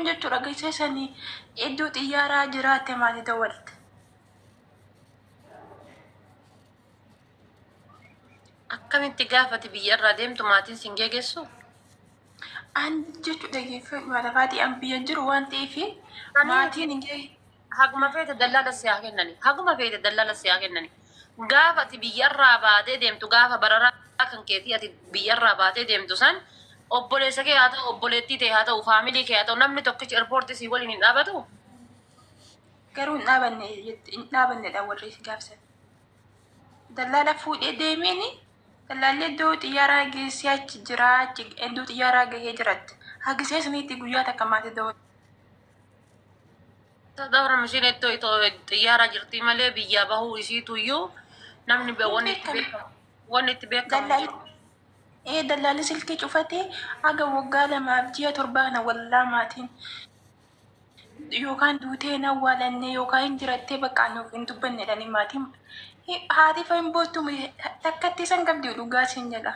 Jechuudha gisee sanii iddoo xiyyaaraa jiraatte maatii dawwalte. Akkamitti gaafati biyya irraa deemtu maatiin sin geegessu? An jechuudha lafaatii an biyya jiru waan ta'eef maatiin hin gee. Haguma feete dallaala si haa kennani. Haguma feete dallaala si haa kennani. Gaafa ati biyyarraa baatee deemtu, gaafa bararaa kan keetii ati biyyarraa baatee deemtu san, obboleessa kee haa ta'u, obboleettii ta'e haa ta'u, family kee haa ta'u, namni tokkichi airportii si waliin hin dhaabatu. Garuu hin dhaabanne, hin dhaabannedha warri gaafsan. Dallaala fuudhee deemeeni dallaalli iddoo xiyyaaraa geessee achi jira, achi iddoo xiyyaaraa gahee jiratti. Hagisee saniitti guyyaa takka maatii dawwalte. Dabra isheen iddoo xiyyaaraa jirti malee biyyaa bahuu isiituyyuu namni wanni itti beekamu wanni itti beekamu hin jiru. Ee, dallaalli silkii cufatee haga waggaa 2 fi ji'a 7 kana wallaa maatiin yookaan duutee hin awwaalanne yookaan hin jirattee bakka nuuf hin dubbanne jedhanii maatiin haati fa hin boottu, takkatti isan qabdi, dhugaa siin jedha.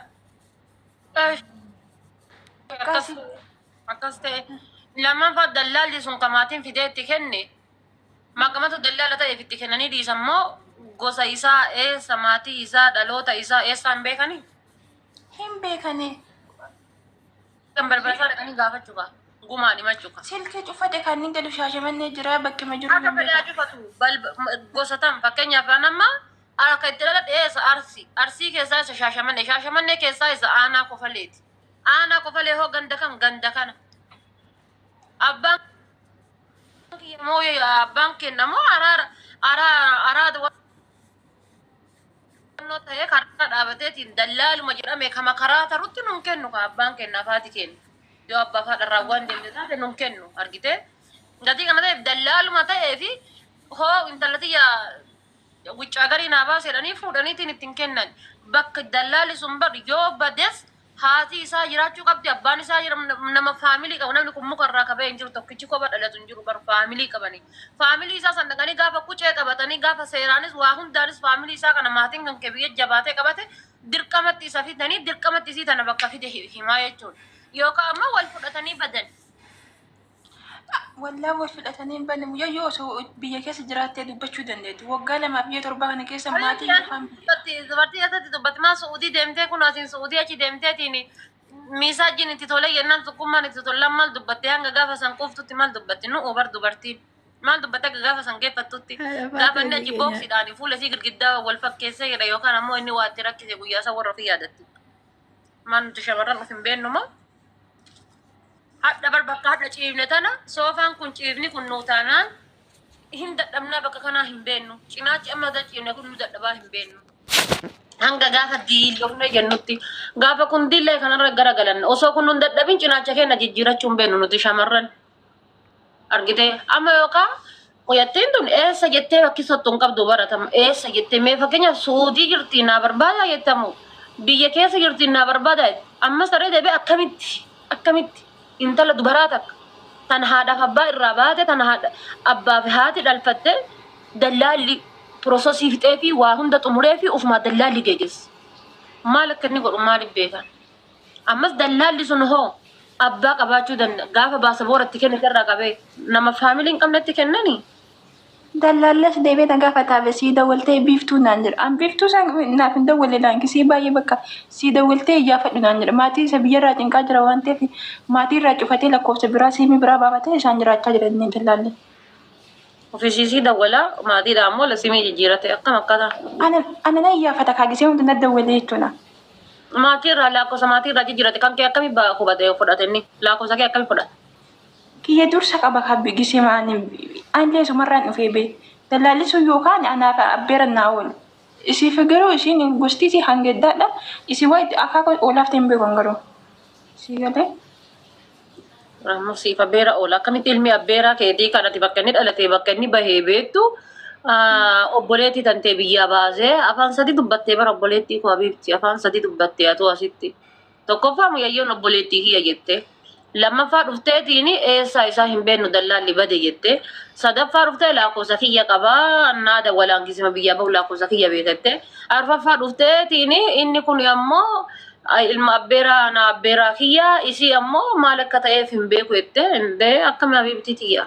Akkas akkas ta'e. Lammaffaa, dallaalli sun ka maatiin fidee itti kenne maqamatu dallaala ta'eef itti kennanii dhiisan moo gosa isaa eessa, maatii isaa, dhaloota isaa eessaan hin beekanii? Hin beekanii. Kan balbala isaa dhaqanii gaafachuu ka gumaan himachuu ka. Silkii cufate kan inni jedhu Shaashamannee jira, bakkuma jiru Akka hin fedhaa beekan. cufatu gosa tam. Fakkeenyaaf an amma akka itti dhaladhe eessa? Arsii. Arsii keessaa isa? Shaashamannee. Shaashamannee keessaa isa? Aanaa Kofaleeti. Aanaa Kofalee hoo ganda kam? Ganda kana. Abbaan kiyya moo, abbaan kenna moo, araara araada wannoo ta'ee karaa dhaabateetiin dallaaluma jedhame kama karaa tarutti nun kennu ka abbaan kenna afaati kennu. Yoo abbaa fi haadha waan deemte taate nun kennu, argite. Gatii kana ta'eef dallaaluma ta'ee fi hoo intala tiyya wuccaa garii naa baasedhanii fuudhaniitiin ittiin kennan. Bakka dallaalli sun bar yoo bades haati isaa jiraachuu qabdi, abbaan isaa jira, nama family qabu. Namni kun muka irraa kabee hin jiru, tokkichi kopha dhalatu hin jiru bar. Family qabani. Family isaa san dhaqanii gaafa qucee qabatanii, gaafa seeraanis waa hundaanis family isaa kana maatiin kan kee biyya jabaatee qabate, dirqamatti isa fidanii dirqamatti isii tana bakka fide himaa jechuudha. Yookaan ammoo wal fudhatanii badan. Wallaa wal fudhatanii hin banne. Mucayyoo osoo biyya keessa jiraattee dubbachuu dandeetti. Waggaa 2 fi ji'a 7 kana keessa maatiin yookaan Dubartii keessatti dubbatti maa Su'uudii deemtee kun asiin Su'uudii achi deemteetiin miisaajiin itti tolee jennaan, tokkummaan itti tollaan maal dubbatte? Hanga gaafa san quuftutti maal dubbatti? Nu bar dubartiin maal dubbatte hanga gaafa san geeffattutti? Gaafa inni achi booksiidhaan fuula isii girgiddaa wal fakkeessee jedha yookaan ammoo inni waa itti rakkise, guyyaa san warra ofii yaadatti. Maal, nuti shamarran of hin beennu moo? Hadha bar bakka hadha ciifne tana, soofaan kun, ciifni kun nuu taanaan hin dadhabnaa, bakka kanaa hin beennu. Cinaachi amma irra ciifne kun nu dadhabaa hin beennu. Hanga gaafa diillofne jennutti, gaafa kun diillee kanarra garagalanna. Osoo kun nun dadhabin cinaacha keenya jijjiirachuu hin beennu nuti shamarran. Argitee, amma yookaan qoyattiin tun eessa jettee bakki sottu hin qabdu baratama. Eessa jettee, mee fakkeenyaaf Suudii jirti naa barbaadaa jettamu, biyya keessa jirti naa barbaadaa, ammas taree deebi'ee akkamitti akkamitti intala dubaraa takka tan haadhaaf abbaa irraa baate, tan haadha abbaa fi haati dhalfatte, dallaalli processii fixee fi waa hunda xumuree fi ufumaa dallaalli geegesse? Maal akka inni godhu maaliif beekan? Ammas dallaalli sun hoo abbaa qabaachuu danda'a. Gaafa baasaboora itti kennite irraa qabee nama family hin qabnetti kennanii. Dallaallas deebee na gaafataaf sii dawwaltee biiftuu naan jedha. An biiftuu isaan naaf hin dawwalle laankisii baay'ee bakka sii dawwaltee iyyaafadhu naan jedha. Maatii isa biyyarraa cinqaa jira waan ta'eef maatii irraa cufatee lakkoofsa biraa, siimii biraa baafatee isaan jiraachaa jira inni dallaalli. Ofiisiisii dawwalaa, maatiidha ammoo simii jijjiirate akkam akkataa. Ana na iyyaafata kaa gisee hunda na dawwalee jechuudha. Maatii irraa lakkoofsa maatii irraa jijjiirate. Kan kee akkamii hubate fudhate? Inni lakkoofsa kee akkamii fudhate? Kiyya dursa qaba kaa gisee maani anillee sumarraan dhufee bee. Dallaalli sun yookaan anaaf abbeeran naa oolu. Isiif garuu isiin gosti isii hangeddaadha. Isii waa akaakuu oolaaf ta'e hin beeku garuu. Sii galee. Ammoo siif abbeera oola. Akkamitti ilmi abbeeraa keetii kan ati bakka inni dhalatee bakka inni bahee beektu obboleettii tantee biyyaa baasee? Afaan sadi dubbattee bara, obboleettii koo habiibti, afaan sadi dubbattee atuu asitti. Tokkoffaa, muyayyoon obboleettii kiyya jette. Lammaffaa dhufteetiin eessaa isaa hin beeknu, dallaalli bade jette. Sadaffaa dhuftee lakkoofsa kiyya qabaa annaa dawwalaan kisima biyyaa bahu lakkoofsa kiyya beekatte. Arfaffaa dhufteetiin inni kun ammoo Ilma abbeeraa na abbeeraa kiyyaa isii ammoo maal akka ta'eef hin beeku jettee indee akkami habiibtii tiyya.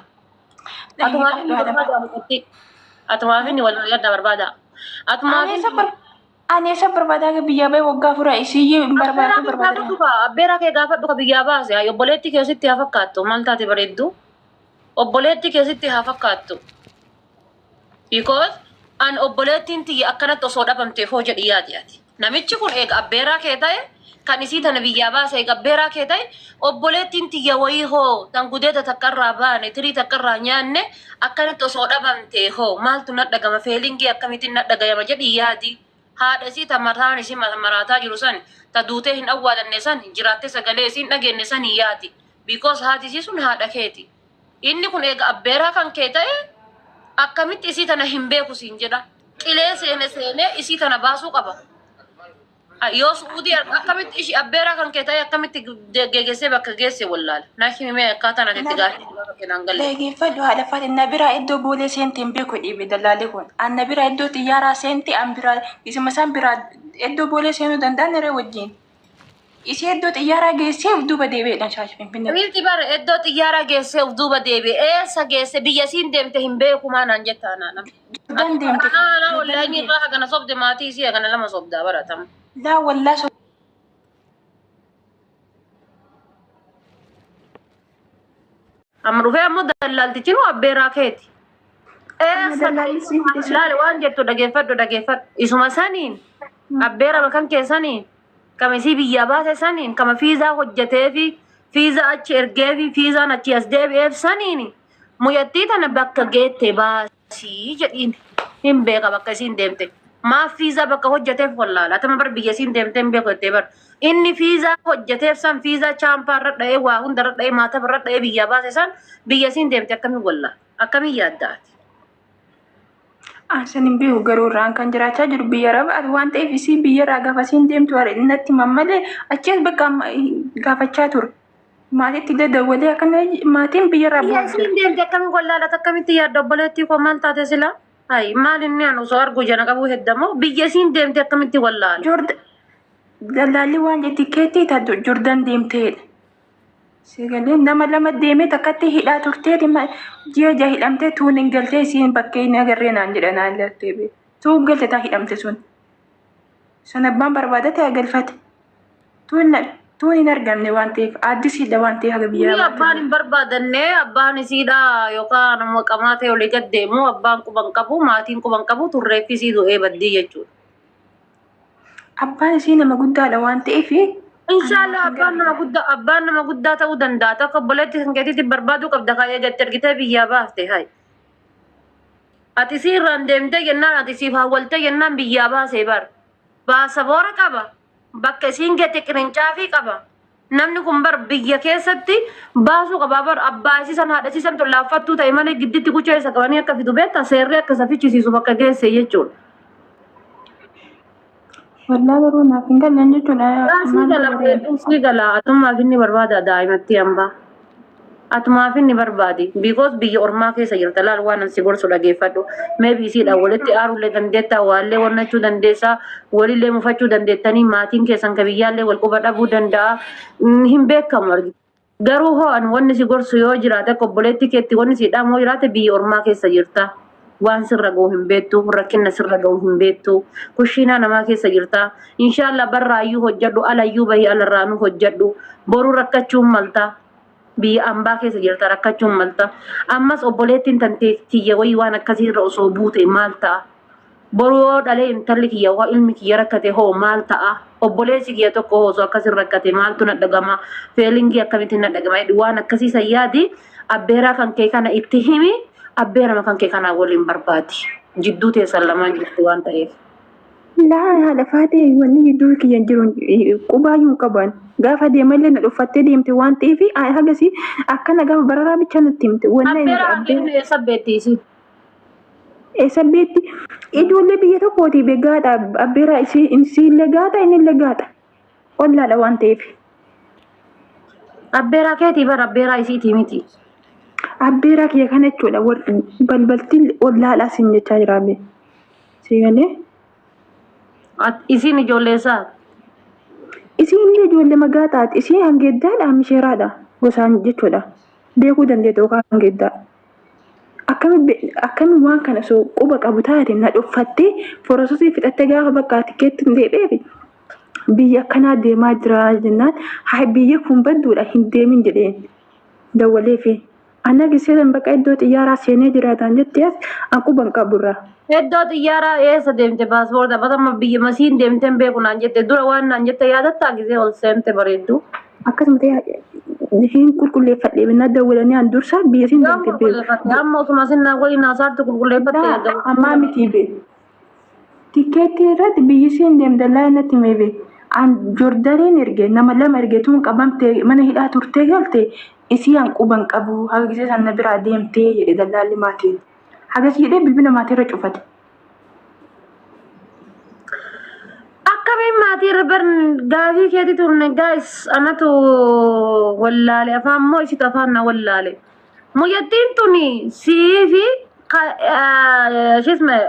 Atumaaf inni barbaada mucattii. Atumaaf inni wal mari'adhaa barbaada. Atumaaf Ani inni isa bar ani isa barbaadaa biyyaa bahe waggaa afuraa isii hin abbeeraa barbaadu kee barbaada. gaafadhu kaa abbeeraa kee gaafadhu ka biyyaa baase haa obboleetti kee sitti haa fakkaattu maal taate bareeddu obboleetti kee sitti haa fakkaattu. Because an obboleettiin tiyya akkanatti osoo dhabamteef hoo jedhi yaadi ati. Namichi kun eega abbeeraa kee ta'e kan isii tana biyyaa baase eega abbeeraa kee ta'e obboleettiin tiyya wayii hoo tan gudeeda takka irraa baane tirii takka irraa nyaanne akkanatti osoo dhabamtee hoo maaltu na dhagama feelingii akkamitiin na dhagayama jedhi yaadi. Haadha isii ta mataan isii maraataa jiru san ta duutee hin awwaalanne san jiraattee sagalee isii hin dhageenye san yaadi. Because haati isii sun haadha keeti. Inni kun eega abbeeraa kan kee ta'e akkamitti isii tana hin beeku siin jedha. Qilee seene seenee isii tana baasuu qaba. Yoo Su'uudii akkamitti ishii abbeeraa kan kee ta'e akkamitti geggeessee bakka geesse wallaala. Na himi mee akkaataan ati itti gaafii bakka keenan galle. Dhaggeeffadhu haadha faate na biraa iddoo boolee seente hin beeku dhiibe dallaalli kun. An na biraa iddoo xiyyaaraa seente an biraa isuma isaan biraa iddoo boolee seenuu danda'an irree wajjin. Isii iddoo xiyyaaraa geessee of duuba deebi'eedhaan shaash finfinneetti. Miilti bara iddoo xiyyaaraa geessee of duuba deebi'e eessa geesse biyya isiin deemte hin beeku maa naan jetta naana. Jordaan deemte. Ana Jordaan wallaahi deemte. irraa hagana sobde maatii isii hagana lama sobdaa baratama. Laa wallaa Amma dhufee ammoo dallaaltichi nu abbeeraa keeti. Amma Eessa dallaalli siin fide sun. laale waan jettu dhageeffadhu dhageeffadhu. Isuma saniin abbeera makan kee saniin kama isii biyyaa baase saniin kama fiizaa hojjeteefi fiizaa achi ergeefi fiizaan achi as deebi'eef saniin mucattii tana bakka geette baasii jedhiin hin beeka bakka isiin deemte. Maaf fiizaa bakka hojjeteef wallaala. Atama bar biyya isiin deemte hin beeku jettee bar. Inni fiizaa hojjeteef san fiizaa chaampaa irra dha'ee waa hunda irra dha'ee maataba irra dha'ee biyyaa baase san biyya isiin deemte akkamiin wallaala? Akkamiin yaadda ati? Ansan hin beeku garuu irraan kan jiraachaa jiru biyya arabaa ati waan ta'eef isii biyya irraa gaafa isiin deemtu natti mammalee achi as bakka amma gaafachaa ture. Maatiitti illee dawwalee akkana maatiin biyya irraa Biyya bu'aa jira. isiin deemte akkamiin wallaala? Akkamitti yaadda obboleettii koo maal taate sila? Hayi maal inni ani osoo argu jana qabuu heddamoo biyya isiin deemte akkamitti wallaala? Jordan dallaalli waan jetti keetti taatu Jordan deemteedha. Sagalee nama lama deemee takkatti hidhaa turteeti ji'a jaha hidhamtee tuun hin galtee isiin bakkee hin agarree naan jedha naan lattee bee. Tuun galte taa hidhamte sun. Sun abbaan barbaadate haa galfate. Tuun tuun hin argamne waan ta'eef aaddisiidha waan ta'eef haga biyyaa Inni abbaan baate. hin barbaadanne abbaan isiidha yookaan ammoo qamaa ta'e olii gad deemu abbaan quban qabu maatiin quban qabu turreeffi isii du'ee baddii jechuudha. Abbaan isii nama guddaadha waan ta'eef Inshaallah abbaan nama guddaa abbaan nama guddaa ta'uu danda'a. Tokko obboleetti kan keetiitti barbaaduu qabda kan eegatti argitee biyyaa baafte hayi. Ati isii irraan deemtee jennaan ati siif hawwaltee jennaan biyyaa baasee bar. Baasaboora qaba. Bakka isiin gate qirincaafii qaba. Namni kun bar biyya keessatti baasuu qaba bar abbaa isii san haadha isii san tollaaffattuu ta'e malee gidditti guchoo isa qabanii akka fidu beektaa seerri akka isa fichisiisu bakka geesse jechuudha. Wallaa garuu naaf hin galle jechuudha. Sii Maal gala godhee? sii gala atummaaf inni barbaada daa'imatti hambaa. Atumaaf inni barbaadi. Because biyya ormaa keessa jirta laal waan ani si gorsu dhageeffadhu. Maybe isiidhaan walitti aarullee dandeettaa waallee wannachuu dandeessaa walillee mufachuu dandeettanii maatiin keessan ka biyyaallee wal quba dhabuu danda'a. Hin beekamu argite. Garuu hoo ani wanni si gorsu yoo jiraate akka obboleetti keetti wanni si dhaamu yoo jiraate biyya ormaa keessa jirta. Waan sirra ga'u hin beektu, rakkina sirra ga'u hin beektu. Kushiinaa namaa keessa jirta. Inshaallah barraayyuu hojjedhu, alayyuu bahii alarraanuu hojjedhu. Boruu rakkachuun malta. Biyya ambaa keessa jirta rakkachuun malta. Ammas obboleettiin tantee tiyya wayii waan akkasii irra osoo buute maal ta'a? Boru yoo dhalee intalli kiyya hoo ilmi kiyya rakkate hoo maal ta'a? Obboleessi kiyya tokko hoo osoo akkasin rakkate maaltu na dhagama? Feelingii akkamitti na dhagama? Jedhi waan akkasii san yaadi abbeeraa kan kee kana itti himi abbeerama kan kee kanaa waliin barbaadi. Jidduu teessan lamaan jirti waan ta'eef. Laa haadha faatee wanni jidduu kiyya jiru qubaayyuu hin qaban. Gaafa deemallee na dhuffattee deemte waan ta'eef hagasii akkana gaafa bararaa bicha natti himte. Wanni Abbeeraa kan kee abbeera inni eessa beekti isii? eessa beetti ijoollee biyya tokkooti be gaadha abbeeraa isii illee gaadha inni illee gaadha. Ollaadha waan ta'eef. Abbeeraa keetii bara abbeeraa isiitii miti. Abbeeraa kiyya kana jechuudha balbaltiin ollaadhaa siin jechaa jira abbee. Sii galee Isiin ijoollee isaa. Isiin illee ijoollee magaaxaati. Isiin hangeeddaadha misheeraadha gosaan jechuudha. Beekuu dandeetta yookaan hangeeddaa. Akkami waan kana osoo quba qabu taate na dhoffattee forososii fixattee gaafa bakka tikeetti hin deebi'eef biyya akkanaa deemaa jira jennaan haa biyya kun badduudha hin deemin jedheen dawwaleefi. Ana gisee bakka iddoo xiyyaaraa seenee jiraataan jettee as an quba hin qaburra. Iddoo xiyyaaraa eessa deemte paaspoortii abatama biyya masiin deemte hin beeku naan jette dura waan naan jette yaadattaa gisee ol seente bareeddu. Akkasuma ta'e hin qulqulleeffadhe na dawwalanii an dursa biyya siin Yoom deemte beeku. qulqulleeffatte amma osuma sinnaa waliin haasaatti qulqulleeffatte. Ammaa miti be. Tikeettii irratti biyyi siin deemte laa natti hime be. An Joordaniin erge nama lama erge tun qabamte mana hidhaa turtee galte isii an quban qabu haga gisee san na biraa deemtee jedhe dallaalli maatiin. Hagas jedhee bilbila maatii irra cufate. Akkamiin maatii irra bar gaafii keetii turne guys, anatu wallaale afaan moo isitu afaan na wallaale. Muyyattiin tuni sii fi shisma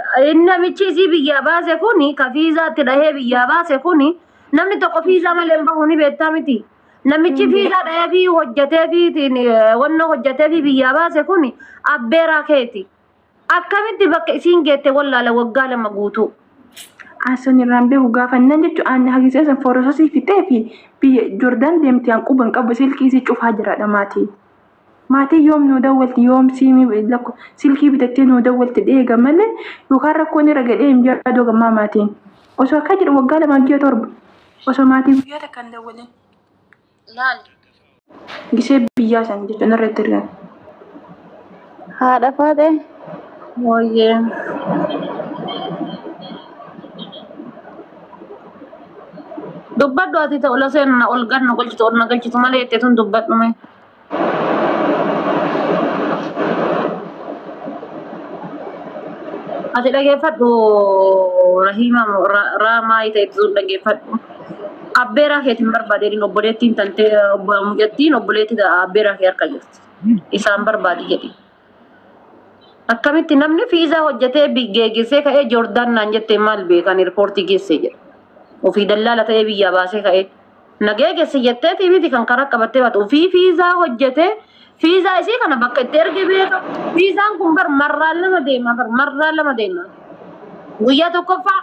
namichi isii biyyaa baase kuni ka fiizaatti dhahee biyyaa baase kuni namni tokko fiizaa malee hin bahu ni beektaa miti. Namichi fiizaa dhahee fi hojjetee fi wanna hojjetee fi biyyaa baase kuni abbeeraa keeti. Akkamitti bakka isiin geette wallaala waggaa 2 guutuu? Asan irraan beeku gaafannan jechuun aan hagisee san forososii fixee fi biyya Jordaan deemte an quban qabu silkii isii cufaa jiraadha maatiin. Maatiin yoom nuu dawwalti yoom siimii lakko silkii bitattee nuu dawwalti dheega malee yookaan rakkoon irra gadhee hin yaaduu gammaa maatiin. Osoo akka jedhu waggaa 2 ji'a 7 osoo maatii guyyaa takka hin dawwalin. Laal. Gisee biyyaa san jechuun irra itti ergan. Haadha faate. Ooyyee. Dubbadhu ati ta'u la seenna ol ganna galchitu ol na galchitu malee jettee tun dubbadhu mee. Ati dhageeffadhu Rahiima Raamaa ta'e sun dhageeffadhu. Abbeeraa keetiin barbaade obboleettiin tantee mucattiin obboleettii abbeeraa kee harka jirti. Isaan barbaadi jedhi. Akkamitti namni fiizaa hojjetee geegessee ka'ee Joordaan naan jettee maal beekan eerpoortii geessee jedha. Ofii dallaala ta'ee biyyaa baasee ka'ee. Na geegesse jetteetii miti kan karaa qabattee baatu. Ofii fiizaa hojjetee fiizaa isii kana bakka itti erge beeka. Fiizaan kun bar marraa lama deema bar marraa lama deema. Guyyaa tokkoffaa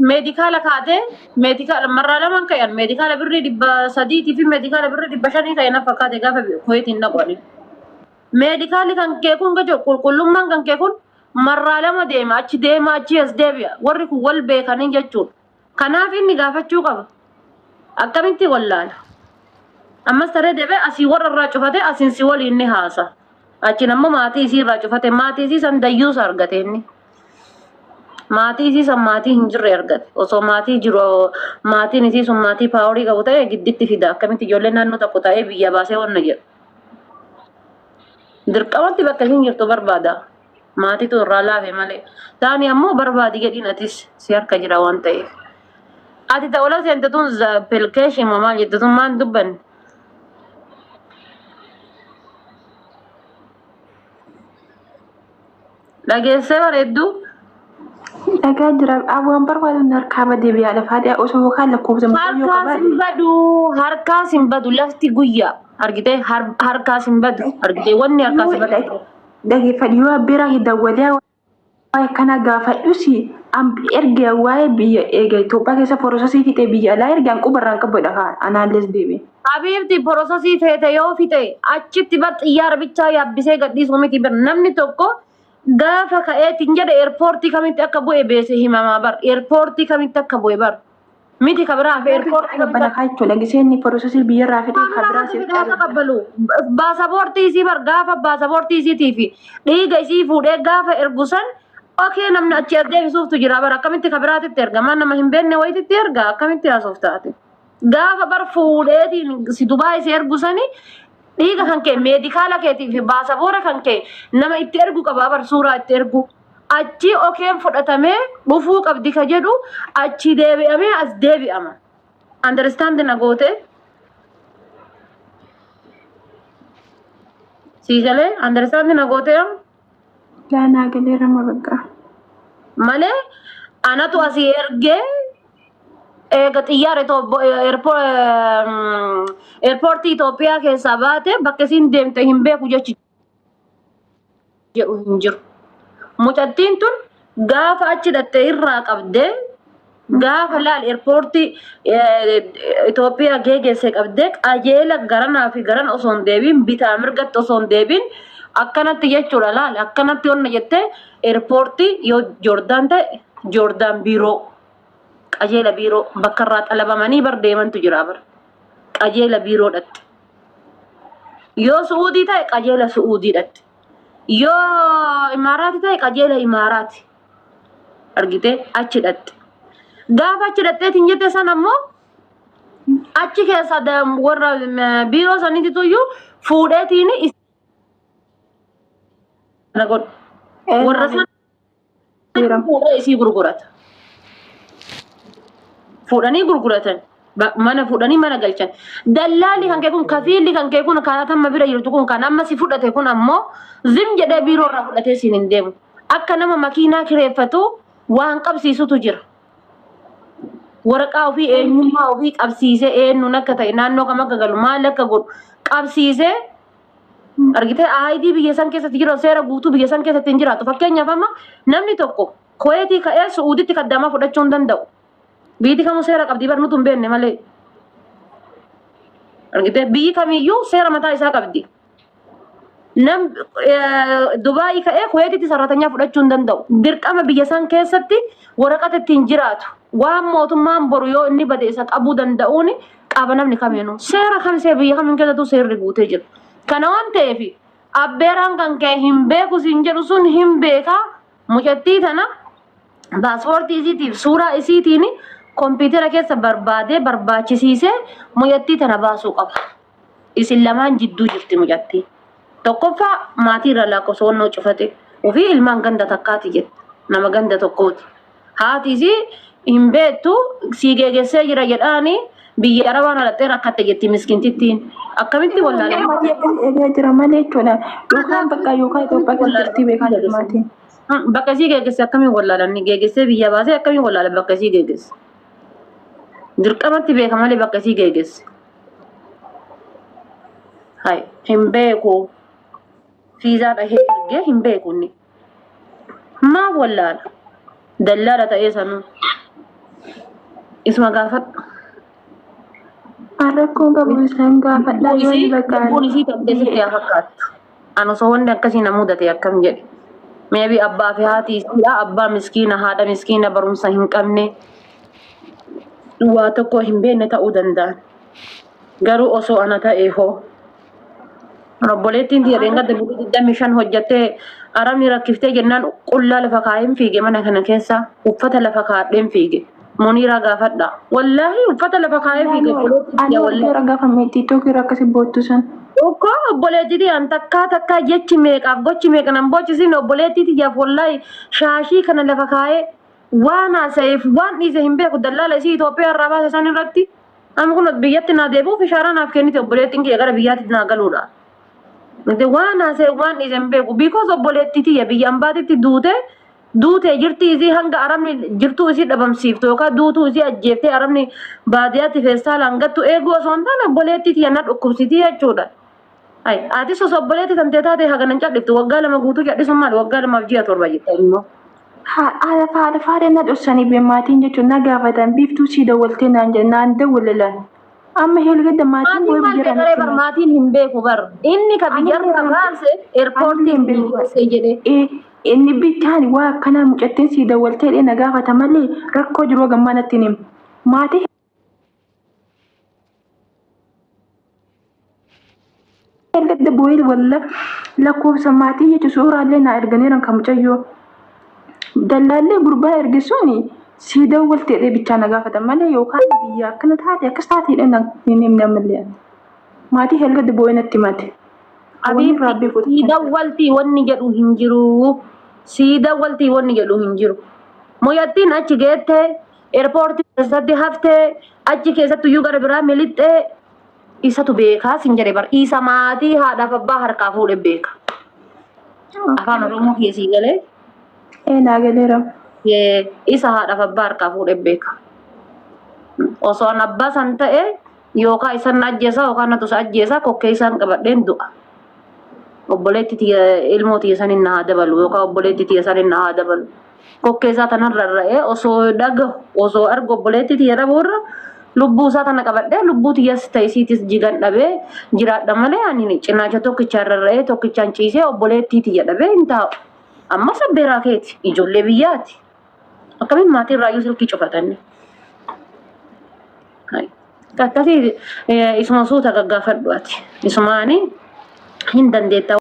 meedikaala kaatee meedikaala marraa lamaan ka'an meedikaala birrii 300 fi meedikaala birrii 500 ka'e na fakkaate gaafa Kuweetiin dhaqu. Meedikaalli kan kee kun jechuun qulqullummaan kan kee kun marraa lama deema achi deema achi as deebi'a warri kun wal beekanii jechuudha. Kanaaf inni gaafachuu qaba. Akkamitti wallaala? Ammas taree deebi'ee asii warra irraa cufate asiin si waliin ni haasa. Achiin ammoo maatii isii irraa cufate maatii isii san dayyuusa argate inni. Maatii isii san maatii hin jirre argate. Osoo maatii jiru maatiin isii sun maatii paaworii qabu ta'e gidditti fida. Akkamitti ijoolleen naannoo tokko ta'ee biyya baasee wanna jedhu. Dirqamatti bakka isiin jirtu barbaada. Maatiitu irraa laafe malee. Taani ammoo barbaadi jedhiin atis si harka jira waan ta'eef. Ati ta'ola seente tun pelkeeshin moo maal jette tun maal dubbanne? Dhageessee bareedduu? Dhagaa jira waan barbaadu harkaa badee biyyaa lafaa dhiyaa osoo yookaan lakkoofsa mucayyoo Harkaas hin qabaate. badu, harkaas hin badu, lafti guyyaa argitee harkaas hin badu, argitee wanni harkaas hin badu. Dhageeffadhu yoo abbeeraa kee dawwalee waa'ee kana gaafadhus erga waa'ee biyya eega Itoophiyaa keessa porososii fixee biyya alaa ergaan qubarraan qabudha anaalles deebi'e. Habiibti porososii feete yoo fixe achitti bar xiyyaara bichaa yaabbisee gadhiisuu miti bar namni tokko gaafa ka'eetiin jedhe eerpoortii kamitti akka bu'e beese himamaa bar eerpoortii kamitti akka bu'e bar miti ka biraa hafe eerpoortii kamitti Qabbala jechuudha gisee inni porososii biyyarraa fixee ka biraa siif taqabbalu baasaboortii isii bar gaafa baasaboortii isiitii fi dhiiga isii fuudhee gaafa ergu san okee namni achi as deebisuuftu jira bar akkamitti ka biraatitti erga maan nama hin beekne wayititti erga akkamitti haasuuf taate gaafa bar fuudheetiin si Dubaay si ergu sani dhiiga kan kee meedikaala keetii fi baasaboora kan kee nama itti ergu qaba bar suuraa itti ergu achi okeen fudhatamee dhufuu qabdi ka jedhu achi deebi'amee as deebi'ama. Understand na goote? Sii galee understand na goote am? Laanaa galeera ma bakka. Malee anatu asii ergee Eega xiyyaara eerpoortii Itoophiyaa keessaa baate bakka isiin deemte hin beeku jechi jedhu hin jiru. Mucattiin tun gaafa achi dhatte irraa qabdee, gaafa laal eerpoortii Itoophiyaa geeggeesse qabdee, qajeela garanaa fi garana osoo hin deebiin, bitaa mirgatti osoo hin deebiin, akkanatti jechuudha. Laal, akkanatti onna jettee eerpoortii yoo Joordaan ta'e Joordaan biiroo, qajeela biiroo bakka irraa xalabamanii bar deemantu jira bar, qajeela biiroo dhatte. Yoo Su'uudii ta'e qajeela Su'uudii dhatte. Yoo Imaaraati ta'e qajeela Imaaraati. Argitee achi dhatte. Gaafa achi dhatteetiin jette sana ammoo achi keessa warra biiroo saniititu iyyuu fuudheetiin isa godhu. Warra sana fuudhee isii gurgurata. Fuudhanii gurguratan. Mana fuudhanii mana galchan. Dallaalli kan kee kun, kafiilli kan kee kun, kan amma bira jirtu kun, kan amma si fudhate kun ammoo zim jedhee biiroo irraa fudhatee siin hin deemu. Akka nama makiinaa kireeffatu waan qabsiisutu jira. Waraqaa ofii, eenyummaa ofii qabsiisee, eenyuun akka ta'e, naannoo kam akka galu, maal akka godhu qabsiisee, argitee, ID biyya san keessatti jiru, seera guutuu biyya san keessatti hin jiraatu. Fakkeenyaaf, amma namni tokko Kuweetii ka'ee Su'uuditti kaddamaa fudhachuu hin danda'u. Biyyi kamuu seera qabdi bar, nutu hin beekne malee. Argitee, biyyi kamiyyuu seera mataa isaa qabdi. Nam Dubaayii ka'ee Kuweetitti sarratanyaa fudhachuu hin danda'u. Dirqama biyya san keessatti waraqata ittiin jiraatu. Waan mootummaan boru yoo inni bade isa qabuu danda'uun qaba namni kamiinuu. Seera kam see biyya kamiin keessattuu seerri guutee jira. Kana waan ta'eef, abbeeraan kan kee hin beeku siin jedhu sun hin beekaa. Mucattii tana paaspoortii isiitiif suuraa isiitiin kompiitara keessa barbaadee barbaachisiisee mucattii tana baasuu qaba. Isin lamaan jidduu jirti mucattii. Tokkoffaa, maatii irraa lakkoofsa wannoo cufate. Ofii ilmaan ganda takkaati jette. Nama ganda tokkooti. Haati isii hin beektu, sii geegessee jira jedhaani, biyya Arabaan halattee rakkatte jetti miskintittiin. Akkamitti wallaalan? Maatii akkas eegaa jira malee jechuudha. Yookaan bakka yookaan Itoophiyaa keessa jirti beekaa jiru maatiin. Bakka isii geegesse akkamiin wallaalan? Geegessee biyya baasee akkamiin wallaalan bakka isii geegesse? Dirqamatti beeka malee bakka isii geegesse. Hai, hin beeku. Fiizaa dhahee ergee hin beeku inni. Maaf wallaala? Dallaala ta'ee sanuu. Isuma gaafadhu. Rakkoo qabu, isaan gaafadhaa yoo inni bakka Lubbuun isii tattee sitti haa fakkaattu. Ani osoo wanni akkasii na mudate akkam jedhe. Maybe abbaa fi haati isiidha. Abbaa miskiina, haadha miskiina, barumsa hin qabne, waa tokko hin beekne ta'uu danda'an. Garuu osoo ana ta'e hoo? Obboleettiin tiyya dheengadda bulii 25 hojjattee arabni rakkiftee jennaan qullaa lafa kaa'een fiige. Mana kana keessa uffata lafa kaa'adheen fiige. Muniiraa gaafadha. Wallaahi, uffata lafa kaa'ee fiige obboleettiin Ani tiyya wallaahi. argeera gaafa TikTok irra akkasi boottu san. Ukkoo obboleettii tiyyaan takkaa takkaa jechi meeqaaf gochi meeqa nan boochisifne. Obboleettii tiyyaaf wallaahi shaashii kana lafa kaa'ee waan haasa'eef waan dhiise hin beeku, dallaala isii Itoophiyaa irraa baase san irratti. Amma kun biyyatti naa deebi'uuf ishaaraa naaf kennite obboleettiin kiyya, gara biyyaatti naa galuudha. Miti, waan haasa'e waan dhiise hin beeku. Because obboleettii tiyya biyya ambaatitti duute duutee jirti, isii hanga arabni jirtuu isii dhabamsiiftu yookaan duutuu isii ajjeeftee arabni baadiyyaatti feestaalaan gattu eeguu osoo hin taane, obboleettii tiyya na dhukkubsitii jechuudha. Ay, atis osoo obboleettii tantee taate haganan cadhiftu, waggaa 2 guutuu cadhisuun maali? Waggaa 2f ji'a 7 jette immoo. Haadha haadha faadha na dhoksanii be maatiin jechuun na gaafatan, biiftuu sii dawwaltee naan jedhan, naan dawwalalan. Amma helgadda maatiin Maatiin boo'ee maal biyya beekaree bar, maatiin hin beeku bar. Inni ka biyyarra baase eerpoortii hin beeku. geessee jedhe. Inni bichaan waa akkanaa mucattiin sii dawwaltee dhee na gaafata malee rakkoo jiru gammaa natti hin himu. Maatii helgadda boo'ee walla lakkoofsa maatii jechuun suuraallee naa erganiiran kan mucayyoo. Dallaallee gurbaa erge suni sii dawwaltee dhee bichaa na gaafata malee yookaan biyya akkana taate akkas taate jedhee na hin himne ammallee. Maatii helgadda boo'ee natti himate. Wanni irraa beeku. Sii dawwaltii wanni jedhu hin jiru. Sii dawwaltii wanni jedhu hin jiru. Mucattiin achi geettee eerpoortii keessatti haftee, achi keessatti iyyuu gara biraa milixxee, isatu beekaa sin jedhe bar. Isa maatii haadhaaf abbaa harkaa fuudhe beeka. Afaan Oromoo keessii galee. Ee, naa galeera. Isa haadhaaf abbaa harkaa fuudhe beeka. Osoo an abbaa san ta'e yookaan isan na ajjeesa yookaan natu isa ajjeesa kokkee isaan qabadheen du'a. Obboleetti tiyya ilmoo tiyya sanin na haa dabalu yookaan obboleetti tiyya sanin na haa dabalu. Kokkee isaa tanan rarra'ee osoo dhagahu osoo argu obboleetti tiyya dhabuurra lubbuu isaa tana qabadhee lubbuu tiyyas ta'e isiitis jigan dhabee jiraadha malee ani cinaacha tokkichaan rarra'ee tokkichaan ciisee obboleettii tiyya dhabee hin taa'u. Ammas abbeeraa keeti ijoollee biyyaati. Akkamiin maatii irraayyuu silkii cufatanni. Akkasii isuma suuta gaggaafadhu ati. Isumaani hin dandeetta.